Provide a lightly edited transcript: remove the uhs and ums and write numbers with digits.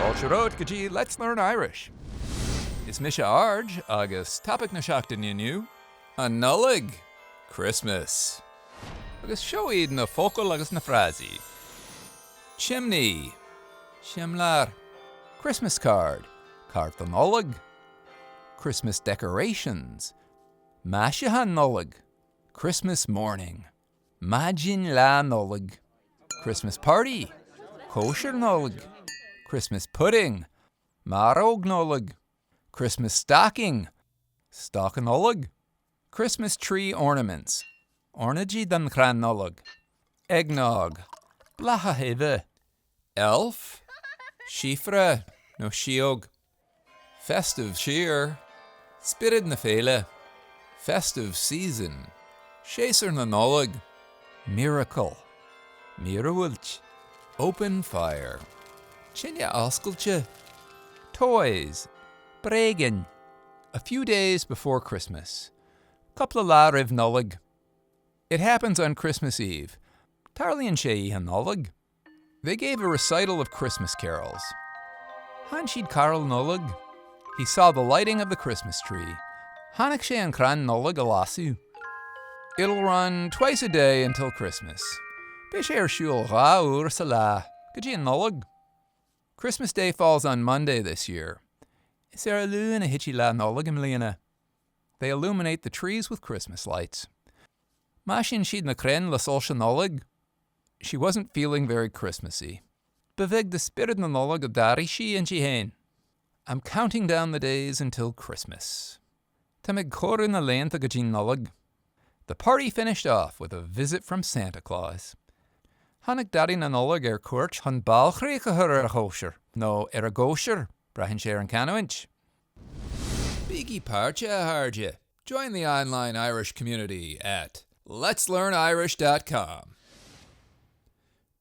Fáilte romhat go dtí Let's Learn Irish. Is mise Arj agus topaic na seachtaine inniu, an Nollaig, Christmas. Agus seo iad na focail agus na frásaí. Chimney, simléar. Christmas card, cárta Nollag. Christmas decorations, maisiúcháin Nollag. Christmas morning, maidin Lá Nollag. Christmas party, cóisir Nollag. Christmas pudding, maróg Nollag. Christmas stocking, stoca Nollag. Christmas tree ornaments, ornáidí don chrann Nollag. Eggnog, beatha uibhe. Elf, síofra nó síóg. Festive cheer, spiorad na féile. Festive season, séasúr na Nollag. Miracle, míorúilt. Open fire, tine oscailte. Toys, bréagáin. A few days before Christmas, cúpla lá roimh Nollaig. It happens on Christmas Eve, tarlaíonn sé Oíche Nollag. They gave a recital of Christmas carols. Chan siad carúil Nollag. He saw the lighting of the Christmas tree. Chonaic sé an crann Nollag á lasadh. It'll run twice a day until Christmas. Beidh sé ar siúl 2 uair sa lá, go dtí an Nollaig. Christmas Day falls on Monday this year. Is ar an Luan a thitfidh Lá Nollag i mbliana. They illuminate the trees with Christmas lights. Maisíonn siad na crainn le soilse Nollag. She wasn't feeling very Christmassy. Ba bheag de spiorad na Nollag a d'airigh sí inti féin. I'm counting down the days until Christmas. Táim ag comhaireamh na laethanta go dtí Nollaig. The party finished off with a visit from Santa Claus. Tháinig Daidí na Nollag ar cuairt chun bailchríoch a chur ar a chóisir, nó ar a gcóisir, braitheann sé ar an canúint. Bígí páirteach, a chairde! Join the online Irish community at letslearnirish.com.